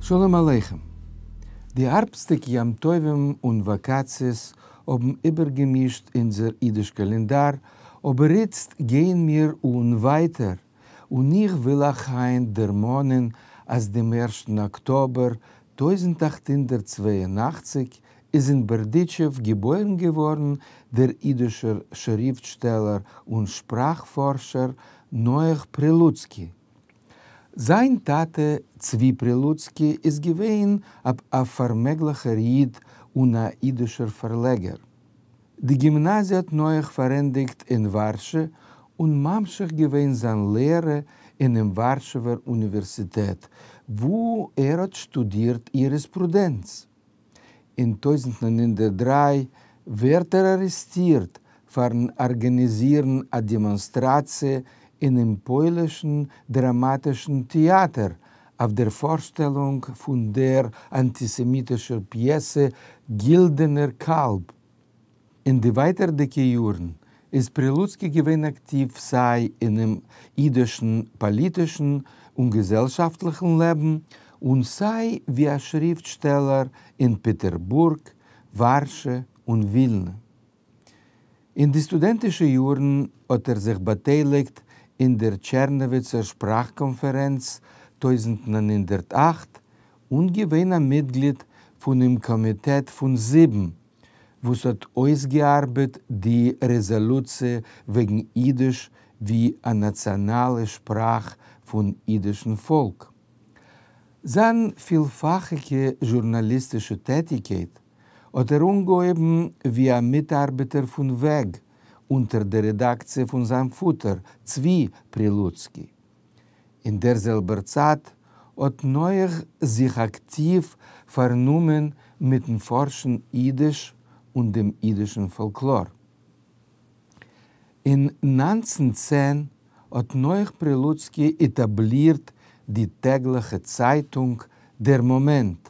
שלום עליכם. די הארבסטיגע יום טובים און וואקאציעס האבן איבערגעמישט אונזער אידיש קאלענדאר, אבער איצט גייען מיר אן ווייטער, און איך וויל אייך היינט דערמאנען אז דעם ערשטן אקטאבער 1882 איז אין בארדיטשוב געבוירן געווארן דער אידישער שריפטשטעלער און שפראך-פארשער נח פרילוצקי. זיין טאטע צבי פרילוצקי איז געווען א פארמעגליכער איד און א אידישער פארלעגער. די גימנאזיע האט נח פארענדיגט אין ווארשע און ממשיך געווען זיין לערע אינעם ווארשעווער אוניווערסיטעט, וואו ער האט שטודירט יוריספרודענץ. אין 1903 ווערט ער ארעסטירט פארן ארגאניזירן א דעמאנסטראציע אינעם פוילישן דראמאטישן טעאטער אויף דער פארשטעלונג פון דער אנטיסעמיטישער פיעסע גילדענער קאלב. אין די ווייטערדיגע יארן איז פרילוצקי געווען אקטיוו סיי אינעם אידישן פאליטישן און געזעלשאפטליכן לעבן און סיי ווי א שריפטשטעלער אין פעטערבורג, ווארשע און ווילנע. אין די סטודענטישע יארן האט ער זיך באטייליגט אין דער טשערנאוויצער שפראך-קאנפערענץ 1908 און געווען א מיטגליד פונעם קאמיטעט פון זיבן, וואס האט אויסגעארבעט די רעזאלוציע וועגן אידיש ווי א נאציאנאלע שפראך פון אידישן פאלק. זיין פילפאכיגע זשורנאליסטישע טעטיקייט האט ער אנגעהויבן ווי א מיטארבעטער פון וועג אונטער דער רעדאקציע פון זיין פאטער צבי פרילוצקי. אין דער זעלבער צייט האט נח זיך אקטיוו פארנומען מיטן פארשן אידיש און דעם אידישן פאלקלאר. אין 1910 האט נח פרילוצקי עטאבלירט די טעגליכע צייטונג דער מאמענט,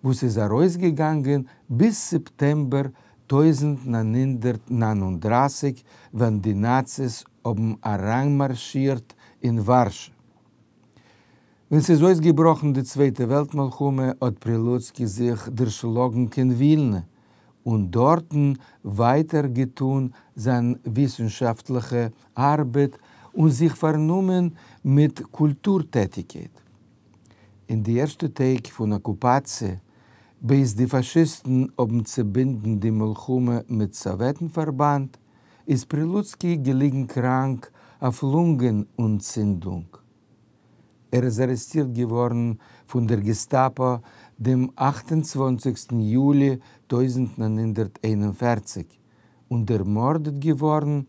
וואס איז ארויסגעגאנגען ביז סעפטעמבער 1939 ווען די נאציס האבן אריינמארשירט אין ווארשע. ווען ס'איז אויסגעבראכן די צווייטע וועלט מלחמה האט פרילוצקי זיך דערשלאגן קיין ווילנע און דארטן ווייטער געטון זיין וויסנשאפטליכע ארבעט און זיך פארנומען מיט קולטור טעטיקייט. אין די ערשטע טעג פון אקופאציע, בעת די פאשיסטן האבן צעבינדן די מלחמה מיט סאוועטן פארבאנד, איז פרילוצקי געליגן קראנק אויף לונגען אנטצינדונג. ער איז ארעסטירט געווארן פון דער געסטאפא דעם 28 יולי 1941 און דערמארדעט געווארן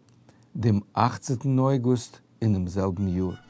דעם 18 אויגוסט אינעם זעלבן יאר.